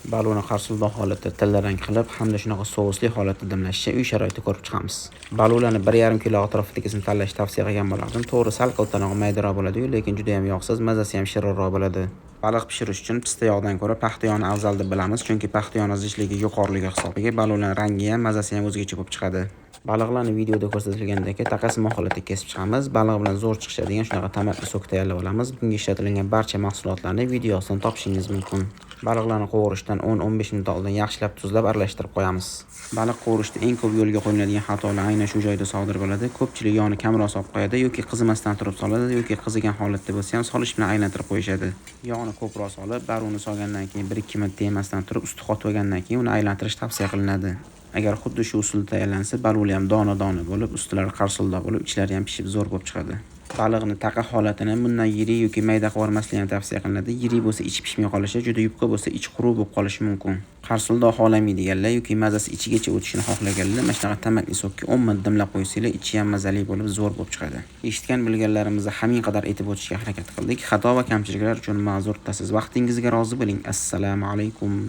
Baluni qarsildoq holatda tillarang qilib hamda shunaqa sousli holatda dimlashni uy sharoitida ko'rib chiqamiz. Balularni 1,5 kilo atrofidagisini tanlashni tavsiya qilgan bo'lardim. To'g'ri, sal qiltanog'i maydaroq bo'ladi-yu, lekin juda ham yog'siz, mazasi ham shirinroq bo'ladi. Baliq pishirish uchun pista yog'dan ko'ra paxta yog'ini afzal deb bilamiz, chunki paxta yog'ini zichligi yuqoriligi hisobiga balularning rangi ham, mazasi ham o'zgacha bo'lib chiqadi. Baliqlarni videoda ko'rsatilgandek taqasimo holatda kesib chiqamiz. Baliq bilan zo'r chiqishadigan shunaqa tomatli sok tayyorlab olamiz. Bunga ishlatilgan barcha mahsulotlarni video ostidan topishingiz mumkin. Baliqlarni qovurishdan 10-15 minut oldin yaxshilab tuzlab aralashtirib qo'yamiz. Baliq qovurishda eng ko'p yo'lga qo'yiladigan xatolar aynan shu joyda sodir bo'ladi. Ko'pchilik yog'ni kamroq solib qo'yadi yoki qizimasdan turib soladi yoki qizigan holatda bo'lsa ham solish bilan aylantirib qo'yishadi. Yog'ni ko'proq solib, baruni solgandan keyin 1-2 minut tegmasdan turib usti qotib olgandan keyin uni aylantirish tavsiya qilinadi. Agar xuddi shu usulda tayyorlansa, baluli ham dona-dona bo'lib, ustilari qarsildoq bo'lib, ichlari ham pishib zo'r bo'lib chiqadi. Baliqni taqa holatini bundan yirik yoki mayda qilib yubormaslik ham tavsiya qilinadi. Yirik bo'lsa ichi pishmay qolishi, juda yupqa bo'lsa ichi quruq bo'lib qolishi mumkin. Qarsildoq xohlamaydiganlar yoki mazasi ichigacha o'tishini xohlaganlar mana shunaqa tomatli sokka 10 minut dimlab qo'ysanglar, ichi ham mazali bo'lib zo'r bo'lib chiqadi. Eshitgan bilganlarimizni hamin qadar aytib o'tishga harakat qildik. Xato va kamchiliklar uchun ma'zur tutasiz. Vaqtingizga rozi bo'ling. Assalomu alaykum.